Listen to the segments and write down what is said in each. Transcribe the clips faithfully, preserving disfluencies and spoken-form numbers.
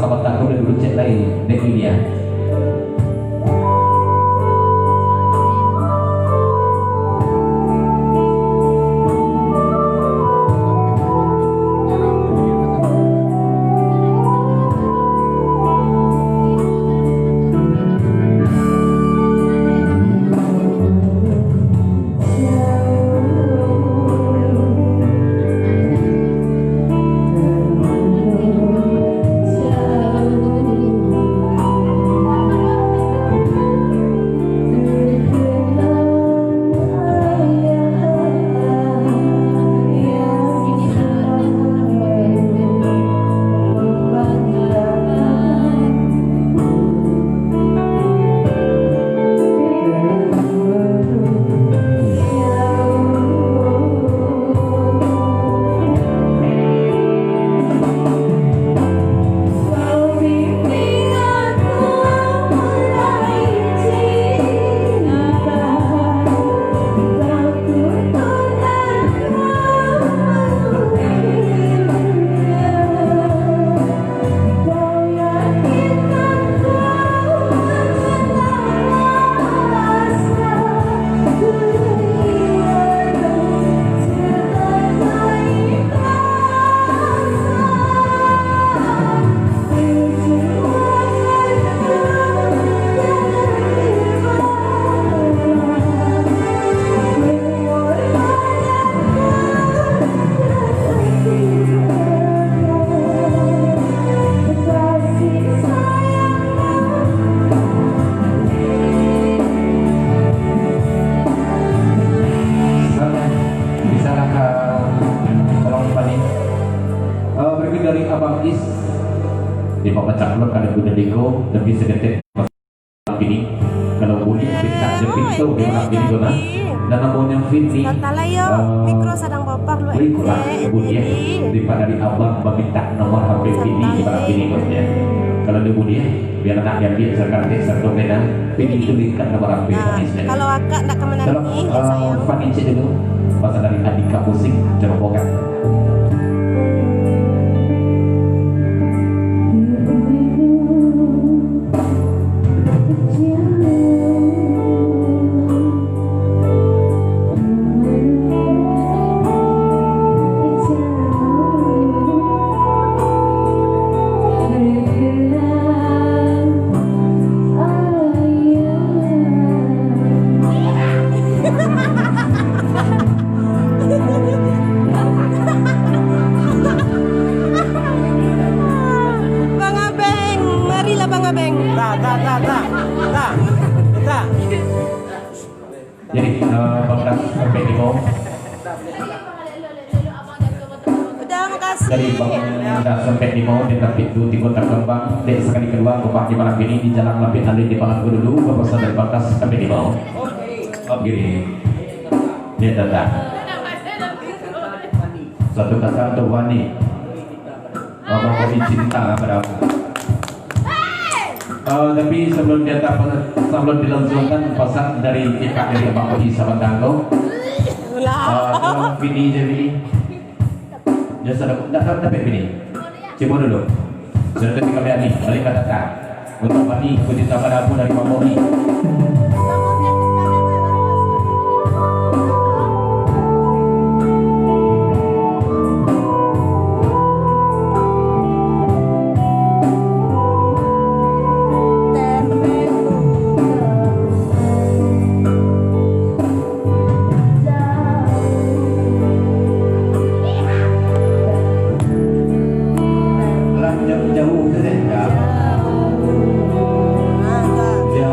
Sabatang ko dulu cek lai, dek Yulia. Bisa lah, ka tolong Fani. Eh, berikut dari Abang Is. Di Papa Caklot ada Bunda Deko, tapi seketek. Malam kini, kalau bunyi pintak je pintu di malam kini tu nah. Dan namonyo Fitri, Tantang lah yo, eh, mikro sadang bapak lu. Berikutlah bunyi, eh, daripada dari abang meminta nomor H P Fitri di malam kini tu ya. Kalau dia bunyi, biar nak diambil sekantik satu pena, Fitri itu dekat nomor H P. Nah, kalau akak nak ke mana. Kalau, lagi, eh, sayang. Fani cek dulu, pasal dari Andika Musik, coba buka. Bang Abeng, marilah Bang Abeng. Ta, ta, ta, ta. Ta. Ta. Jadi, eh, bakas sampai di bawah. Udah, makasih. Jadi, bakas sampai di bawah, di tapi tu tigo takambang. Dek sakali kalua, kembang di malam ini, di jalan lapik alun di malam dulu, bakas dari bakas sampai di bawah. Oke. Dia datang. Satu kata untuk Wani. Abang Wani cinta pada aku. Eh, tapi sebelum dia tak, sebelum dilangsungkan, pasan dari kita dari Abang Wani Sabandang tu. Eh, kalau Wani je Wani. Dia sudah, dah, dah, dah, Wani. Cuba dulu. Sudah tadi kami ni, balik ke datang. Untuk Fani, puji sabar ampun dari Bang Boni. Lah jauh-jauh tu deh. Ya. Ya.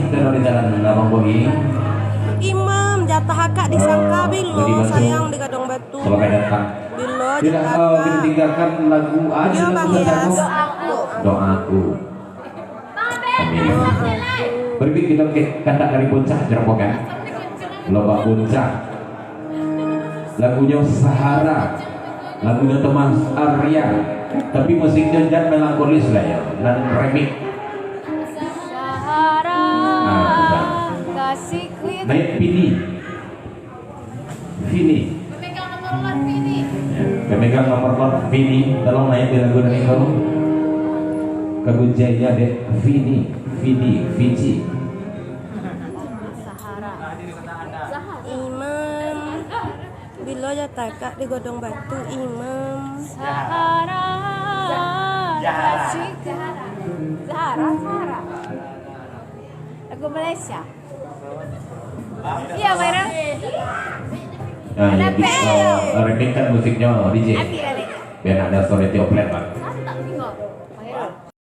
Kita dari jalan Abang Bogi. Imam, jatah akak disangka bilo, sayang, di Gadong Batu. Selamat datang. Bilo jatah akak. Kita tinggalkan lagu aja. Yo, Bang Yas. Doaku. Amin. Berikut kita ke kandak dari Puncak Jerobokan. Lobak Puncak. Lagunyo Sahara. Lagunyo Thomas Arya. Tapi musiknyo jan melankolis lah yo. Nan remix. Sahara. Nah, bisa. Kasihku itu. Naik Vini. Vini. Pemegang nomor lot Vini. Ya, pemegang nomor lot Vini. Tolong naik di lagu dari kau. Kagunjainya dek Vini. Vini. Vini. Imam. Bilo jatah akak di Gadong Batu, Imam. Zahara. Zah-, Zahara. Zahara, Zahara. Lagu Malaysia. Iya, Bang. Nah, ya, remix kan musiknya, D J. Biar ada story tiup plan, Bang.